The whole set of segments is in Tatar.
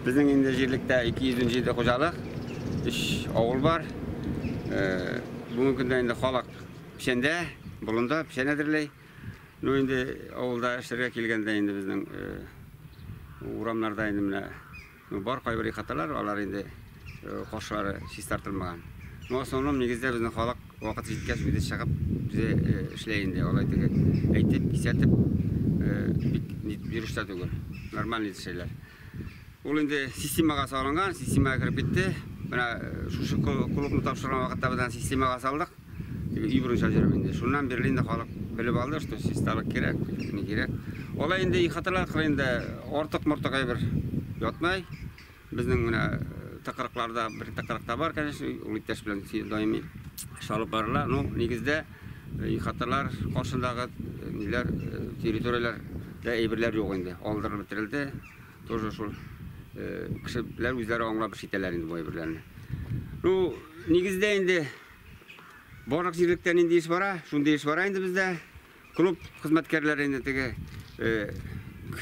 Безнең инде җирлектә 217 хуҗалык, 3 авыл бар. Бүгенге көндә инде халык печәндә, болында печән әзерли. Ну инде авылда эшләргә килгәндә инде безнең урамнарда инде менә ну, бар кайбер ихаталар, алар инде каршылары чистартылмаган. Ну, основном нигездә безнең халык вакыт җиткәч үзе чыгып, үзе эшләй инде. Алай теге әйтеп, кисәтеп бик йөрештә түгел. Нормальный эшләйләр. Ул инде системага салынган, системага кереп китте. Менә шушы клубны тапшырган вакытта без аны системага салдык. Теге өй борынча йөреп инде. Шуннан бирле инде халык белеп алды, что чисталык кирәк, не кирәк. Алай инде ихаталар кырыенда артык-мортык әйбер ятмай. Безнең менә тыкрыкларда бер тыкрыкта бар, конечно, ул иптәш белән даими эш алып барыла. Ну, нигездә ихаталар каршындагы ниләр, территорияләрдә әйберләр юк инде. Алдырылып бетерелде. Тоже шул кешеләр үзләре аңлап эш итәләр инде бу әйберләрне. Ну, нигездә инде барлык җирлектә нинди эш бара, шундый эш бара инде бездә. Клуб хезмәткәрләре инде теге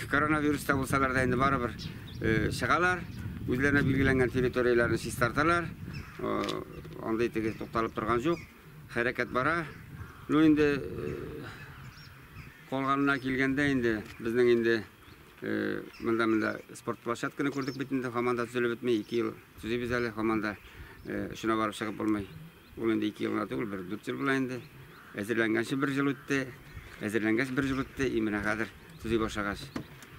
коронавируста булсалар да инде барыбер чыгалар, үзләренә билгеләнгән территорияләрне чистарталар. Андый теге тукталып торган юк. Хәрәкәт бара. Ну инде калганына килгәндә инде безнең инде монда спорт площадканы күрдек бит инде, һаман да төзелеп бетми, 2 ел төзибез әле, һаман да очына барып чыгып булмый. Ул инде 2 ел гына түгел, бер 4 ел була инде. Әзерләнгәнче бер ел үтте, әзерләнгәч бер ел үтте, и менә хәзер төзи башлагач.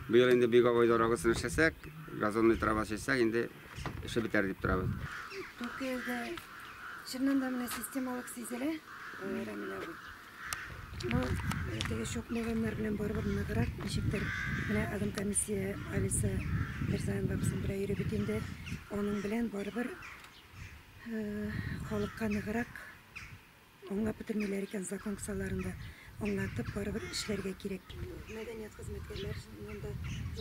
Быел инде беговой дорогысын эшләсәк, газонный трава чәчсәк, инде эше бетәр дип торабыз. Токиода чыннан да менә системалык сизелә, Рамил абый. Ну, теге чукмаганнар белән барыбер ныграк ничектер. Менә адмкомиссия Алиса Мирзаянова безнең белән йөри бит инде. Аның белән барыбер халыкка ныграк аңлап бетермиләр икән, закон кысаларында аңлатып барыбер эшләргә кирәк. Мәдәният хезмәткәрләре чыннан да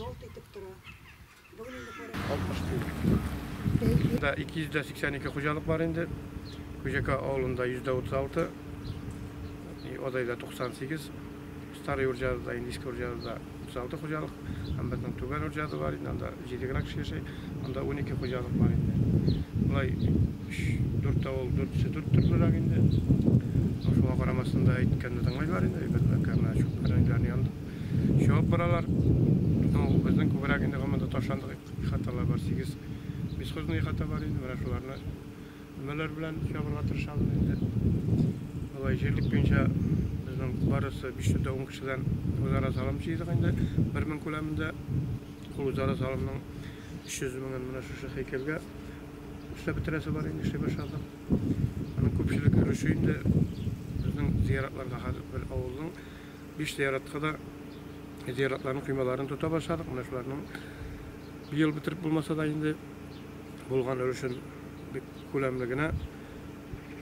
ялт итеп тора. Бүген инде карап 61. Да 282 хуҗалык бар инде. Күҗәкә авылында 136, Адайда 98, Старый Урҗадада, инде Иске Урҗадада 36 хуҗалык, һәм безнең Түбән Урҗада бар инде, анда 7 генә кеше яшәй, анда 12 хуҗалык бар инде. Болай 3, 4 авыл, 4-се 4 төрлерәк инде. Шуңа карамастан да әйткәнне тыңлыйлар инде, әйбәтләр менә чүп янды. Чабып баралар. Ну, безнең күбрәк инде гомумән ташландык ихаталар бар, 8 бесхозный ихата бар инде, менә шуларны өмәләр белән чабырга тырышабыз инде. Болай җирлек буенча безнең барысы 510 кешедән үзара салым җыйдык инде, 1000 күләмендә. Ул үзара салымның 300 меңен менә шушы һәйкәлгә эшләп бетерәсе бар инде, эшли башладык. Аның күпчелек өлеше инде безнең зияратларга хәзер бер авылның 5 зияратка да зияратларның коймаларын тота башладык. Менә шуларның быел бетереп булмаса да инде булган өлешен бик күләмле генә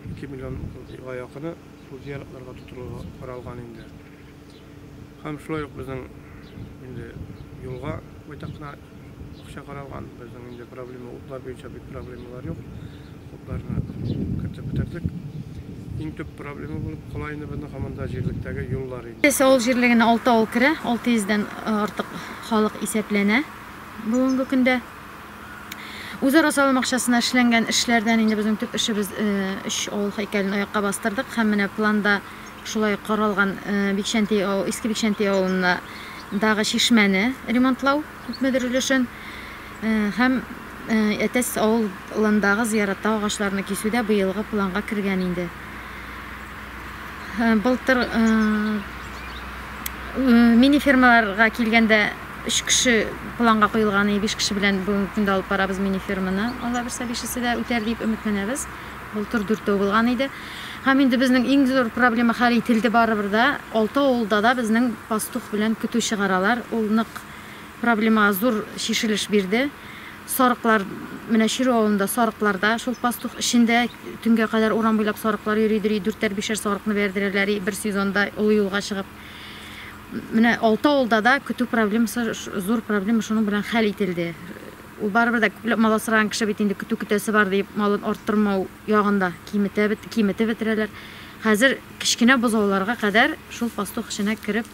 2 миллионга якыны шул зияратларга тотылуга каралган инде. Һәм шулай ук безнең инде юлга байтак кына акча каралган. Безнең инде проблема утлар буенча бик проблемалар юк. Утларны кертеп бетердек. Иң төп проблема булып кала инде безнең һаман да җирлектәге юллар инде. Әтәс авыл җирлегенә 6 авыл керә, 600-дән артык халык исәпләнә бүгенге көндә. Үзара салым акчасына эшләнгән эшләрдән инде безнең төп эшебез 3 авыл һәйкәлен аякка бастырдык һәм менә планда шулай каралган Бикчәнтәй авыл, Иске Бикчәнтәй авылында дагы чишмәне ремонтлау күпмедер өлешен һәм Әтәс авылындагы зияратта агачларны кисү дә быелгы планга кергән инде. Былтыр мини-фермаларга килгәндә 3 кеше планга куелган, 5 кеше белән бүгенге көндә алып барабыз мини-ферманы. Алла бирсә, бишесе дә үтәр дип өметләнәбез. Былтыр 4 булган иде. Һәм инде безнең иң зур проблема хәл ителде барыбер да. 6 авылда да безнең пастух белән көтү чыгаралар. Ул нык проблема зур чишелеш бирде. Сарыклар, менә Чирү авылында сарыклар да шул пастух эчендә төнгә кадәр урам буйлап сарыклар йөридер, 4-5 сарыкны бәрдерәләр бер сезонда олы юлга чыгып. Менә 6 авылда да көтү проблемасы зур проблема шуның белән хәл ителде. Ул барыбер дә күпләп мал асраган кеше бит инде көтү көтәсе бар дип малын арттырмау ягында киметеп бетерәләр. Хәзер кечкенә бозауларга кадәр шул пастух эченә кереп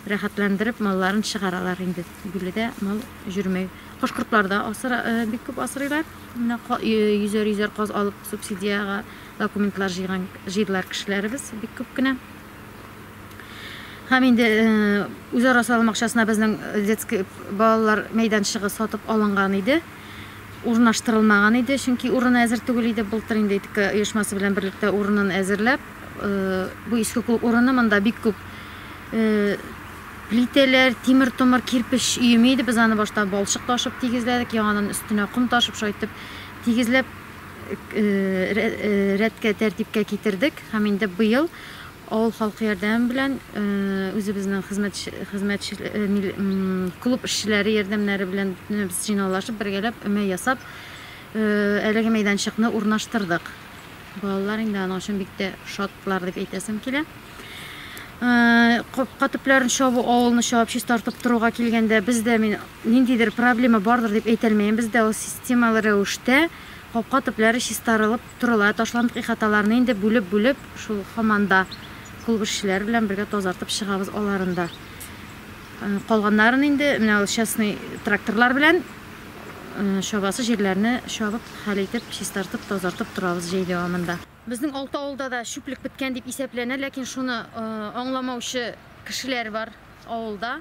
рәхәтләндереп малларын чыгаралар инде. Бүледә мал йөрмәй. Кош-кортлар да бик күп асрыйлар. Менә йөзәр-йөзәр каз алып субсидиягә документлар җыйган, җыйдылар кешеләребез бик күп кенә. Һәм инде үзара салым акчасына безнең детский балалар мәйданчыгы сатып алынган иде. Урнаштырылмаган иде, чөнки урыны әзер түгел иде. Былтыр инде ИТК оешмасы белән берлектә урынын әзерләп, бу иске клуб урыны монда бик күп плитәләр, тимер-томыр, кирпеч өеме иде. Без аны башта балчык ташып тигезләдек, яңадан өстенә ком ташып, шулай итеп тигезләп рәткә, тәртипкә китердек. Һәм инде быел авыл халкы ярдәме белән, үзебезнең хезмәтче, клуб эшчеләре ярдәмнәре белән без җыйнаулашып, бергәләп өмә ясап, әлеге мәйданчыкны урнаштырдык. Балалар инде аның өчен бик тә шатлар дип әйтәсем килә. Капка төпләрен чабу, авылны чабып, чистартып торуга килгәндә, бездә мин ниндидер проблема бардыр дип әйтә алмыйм. Бездә ул системалы рәвештә капка төпләре чистарылып торыла. Ташландык ихаталарны инде бүлеп-бүлеп, шул һаман да клуб эшчеләре белән бергә тазартып чыгабыз аларын да. Калганнарын инде менә ул частный тракторлар белән чабасы җирләрне чабып, хәл итеп, чистартып, тазартып торабыз җәй дәвамында. Безнең алты авылда да чүплек беткән дип исәпләнә, ләкин шуны аңламаучы кешеләр бар авылда.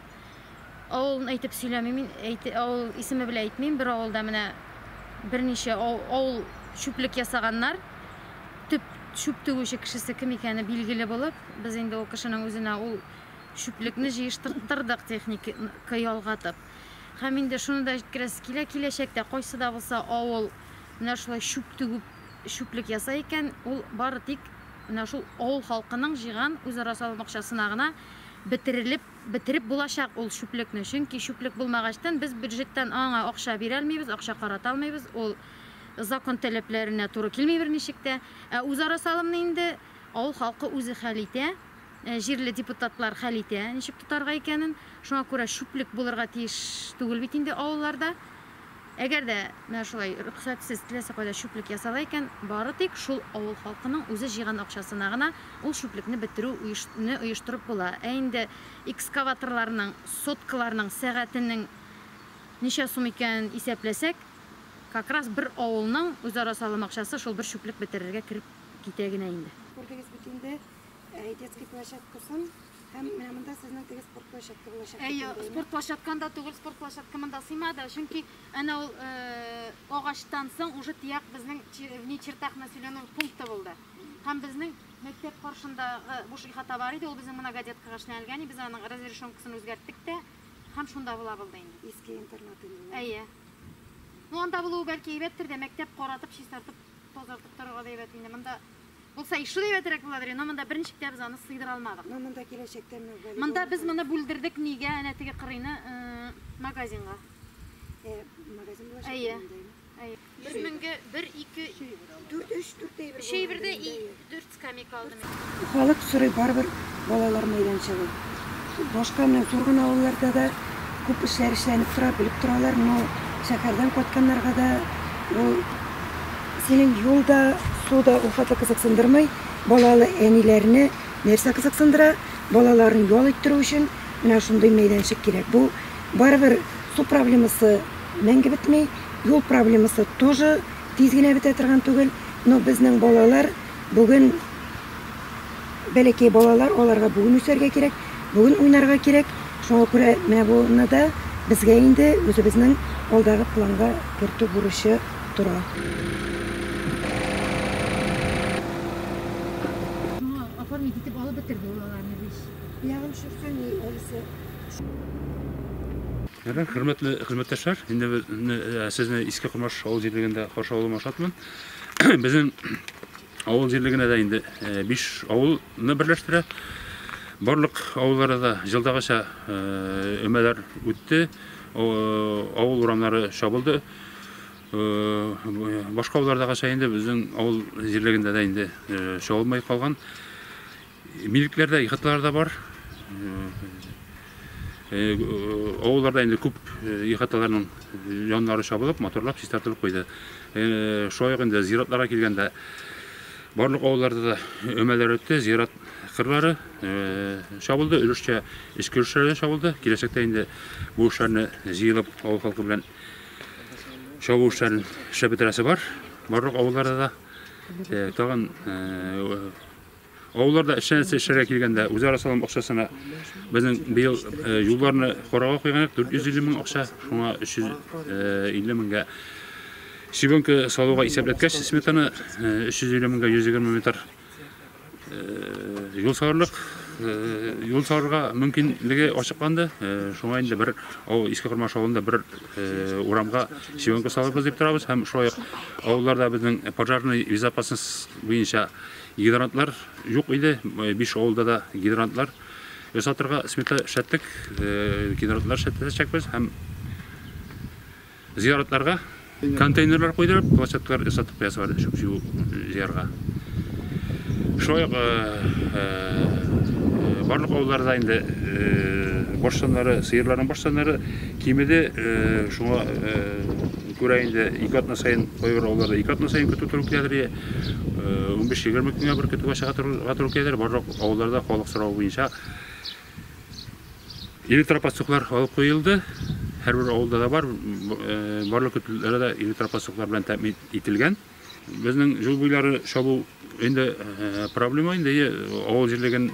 Авылын әйтеп сөйләмим мин, авыл исеме белән әйтмим. Бер авылда менә берничә авыл чүплек ясаганнар. Төп чүп түгүче кешесе кем икәне билгеле булып, без инде ул кешенең үзенә ул чүплекне җыештырттырдык техника ялгатып. Һәм инде шуны да җиткерәсе килә, киләчәктә кайсы да булса авыл менә шулай чүп түгеп чүплек ясай икән, ул бары тик менә шул авыл халкының җыйган үзара салым акчасына гына бетерелеп, бетереп булачак ул чүплекне. Чөнки чүплек булмагачтан без бюджеттан аңа акча бирә алмыйбыз, акча карата алмыйбыз. Ул закон таләпләренә туры килми берничек тә. Ә үзара салымны инде авыл халкы үзе хәл итә, җирле депутатлар хәл итә, ничек тотарга икәнен. Шуңа күрә чүплек булырга тиеш түгел бит инде авылларда. Әгәр дә менә шулай рөхсәтсез теләсә кайда чүплек ясала икән, бары тик шул авыл халкының үзе җыйган акчасына гына ул чүплекне бетерү оештырып була. Ә инде экскаваторларның, соткаларның сәгатенең ничә сум икәнен исәпләсәк, как раз бер авылның үзара салым акчасы шул бер чүплек бетерергә кереп китә генә инде. Күрдегез бит инде детский площадкасын һәм менә монда сезнең теге спорт площадка булачак. Әйе, спорт площадканда түгел, спорт площадка монда сыймады, чөнки әнә ул агачтан соң уже тияк безнең в чертах населенного пункта булды. Һәм безнең мәктәп каршындагы буш ихата бар иде, ул безнең многодеткага эшләнелгән, без аның разрешенкасын үзгәрттек тә, һәм шунда була булды инде. Иске интернат инде. Әйе. Ну, анда булуы бәлки әйбәттер дә, мәктәп каратып, чистартып, тазартып торырга да әйбәт инде. Монда булса ишү дә әйбәтрәк буладыр, но монда берничек тә без аны сыйдыра алмадык. Но монда киләчәктә менә волейбол. Монда без моны бүлдердек нигә, әнә теге кырыйны магазинга. Магазин булачак. Әйе. Әйе. Бер меңгә бер, ике, дүрт, өч, дүрт әйбер. Өч әйбердә дүрт скамейка алдым. Халык сорый барыбер балалар мәйданчыгы. Башка менә зур гына авылларда да күп эшләр эшләнеп тора, белеп торалар, но шәһәрдән кайтканнарга да ул синең юл да, су да ул хәтле кызыксындырмый. Балалы әниләрне нәрсә кызыксындыра? Балаларын ял иттерү өчен менә шундый мәйданчык кирәк. Бу барыбер су проблемасы мәңге бетми, юл проблемасы тоже тиз генә бетә торган түгел, но безнең балалар бүген бәләкәй балалар, аларга бүген үсәргә кирәк, бүген уйнарга кирәк. Шуңа күрә менә буны да безгә инде үзебезнең алдагы планга кертү бурычы тора. Оформить итеп алып бетерде ул аларны биш. Ягын шөрсен, әлесе. Хөрмәтле хезмәттәшләр, инде сезне Иске Кормаш авыл җирлегендә каршы алуыма шатмын. Безнең авыл җирлегенә дә инде 5 авылны берләштерә. Барлык авылларда да елдагыча өмәләр үтте, авыл урамнары чабылды. Башка авыллардагыча инде безнең авыл җирлегендә дә инде чабылмай калган. Милекләр дә, ихаталар да бар. Авылларда инде күп ихаталарның яннары чабылып, матурлап, чистартылып куйды. Шулай ук инде зиратларга килгәндә барлык авылларда да өмәләр үтте, зират кырлары чабылды, өлешчә эчке өлешләре дә чабылды. Киләчәктә инде бу эшләрне җыелып авыл халкы белән чабу эшләрен эшләп бетерәсе бар. Барлык авылларда да тагын авылларда эшләнәсе эшләргә килгәндә үзара салым акчасына безнең быел юлларны карауга куйган идек 450 мең акча, шуңа 350 меңгә щебенка салуга исәпләткәч сметаны 350 меңгә 120 метр юл салырлык, юл салырга мөмкинлеге ачыкланды. Шуңа инде бер Иске Кормаш авылында бер урамга щебенка салырбыз дип торабыз һәм шулай ук авылларда безнең пожарный безопасность буенча гидрантлар юк иде. 5 авылда да гидрантлар ясатырга смета эшләттек. Гидрантлар эшләтәчәкбез һәм зияратларга контейнерлар куйдырып, площадкалар ясатып куясы бар чүп җыярга. Шулай ук барлык авылларда инде баш саннары, сыерларның баш саннары кимеде. Шуңа күрә инде 2 атна саен, кайбер авылларда 2 атна саен көтү туры киләдер. 15-20 көнгә бер көтүгә чыга туры киләдер. Барлык авылларда халык соравы буенча электропастухлар алып куелды. Һәрбер авылда да бар, барлык көтүләрдә дә электропастухлар белән тәэмин ителгән. Безнең юл буйлары чабу инде проблема инде авыл җирлеген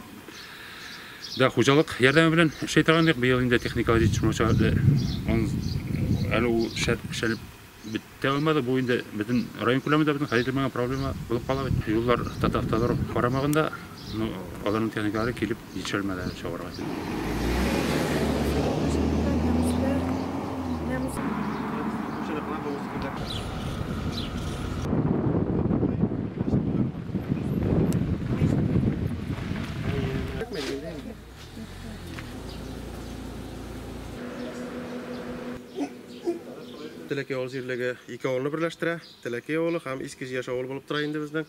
да хуҗалык ярдәме белән эшли торган идек. Быел инде техника җитешмәүче әле ул эшләнеп бетә алмады. Бу инде бөтен район күләмендә бөтен хәл ителмәгән проблема булып кала бит. Юллар Татавтодор карамагында, аларның техникалары килеп җитешәлмәде чабарга. Теләкәй авыл җирлеге ике авылны берләштерә. Теләкәй авылы һәм Иске Җияш авылы булып тора инде безнең.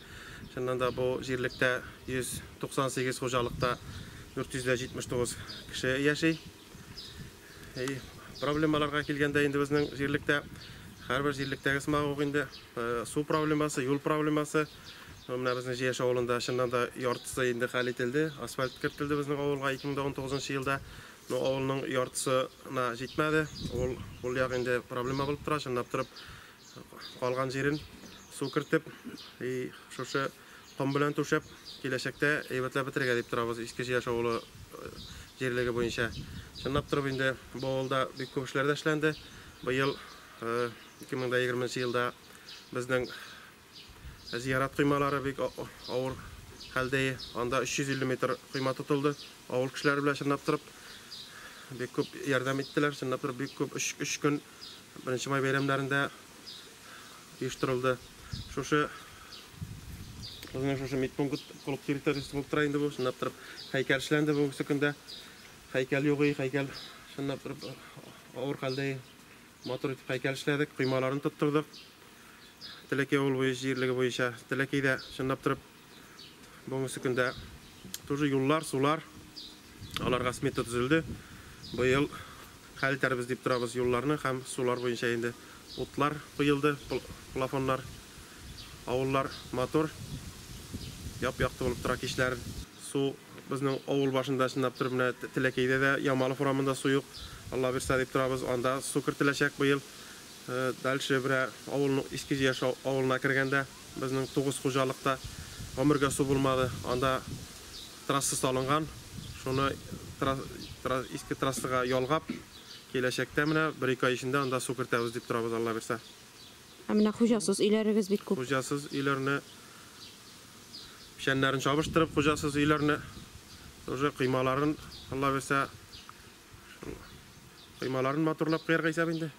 Чыннан да бу җирлектә 198 хуҗалыкта 479 кеше яши. Проблемаларга килгәндә инде безнең җирлектә һәрбер җирлектәге сымак ук инде су проблемасы, юл проблемасы. Менә безнең Җияш авылында чыннан да яртысы инде хәл ителде. Асфальт кертелде безнең авылга 2019 елда. Но авылның яртысына җитмәде. Ул як инде проблема булып тора. Чынлап торып калган җирен су кертеп, шушы ком белән түшәп, киләчәктә әйбәтләп бетерергә дип торабыз Иске Җияш авылы җирлеге буенча. Чынлап торып инде бу авылда бик күп эшләр дә эшләнде. Быел 2020 елда безнең зиярат коймалары бик авыр хәлдә. Анда 350 метр койма тотылды. Авыл кешеләре белән чынлап торып бик күп ярдәм иттеләр. Чынлап торып бик күп 3 көн 1 май бәйрәмнәрендә оештырылды. Шушы безнең шушы медпункт клуб территориясе булып тора инде бу. Чынлап торып һәйкәл эшләнде бүгенге көндә. Һәйкәл юк, һәйкәл чынлап торып авыр хәлдә. Матур итеп һәйкәл эшләдек, коймаларын тоттырдык. Теләкәй авыл буе җирлеге буенча Теләкәйдә чынлап торып бүгенге көндә тоже юллар, сулар аларга смета төзелде. Быел хәл итәрбез дип торабыз юлларны һәм сулар буенча инде утлар куелды, плафоннар, авыллар матур, яп-якты булып тора кичләрен. Су безнең авыл башында чынлап торып менә Теләкәйдә дә Ямалов урамында су юк. Алла бирсә дип торабыз, анда су кертеләчәк быел. Дальше бер авылның Иске Җияш авылына кергәндә безнең 9 хуҗалыкта гомергә су булмады. Анда трасса салынган. Шуны иске трассага ялгап, киләчәктә менә 1-2 ай эчендә анда су кертәбез дип торабыз, Алла бирсә. Ә менә хуҗасыз өйләрегез бик күп. Хуҗасыз өйләрне печәннәрен чабыштырып, хуҗасыз өйләрне уже коймаларын, Алла бирсә, коймаларын матурлап куярга исәп инде.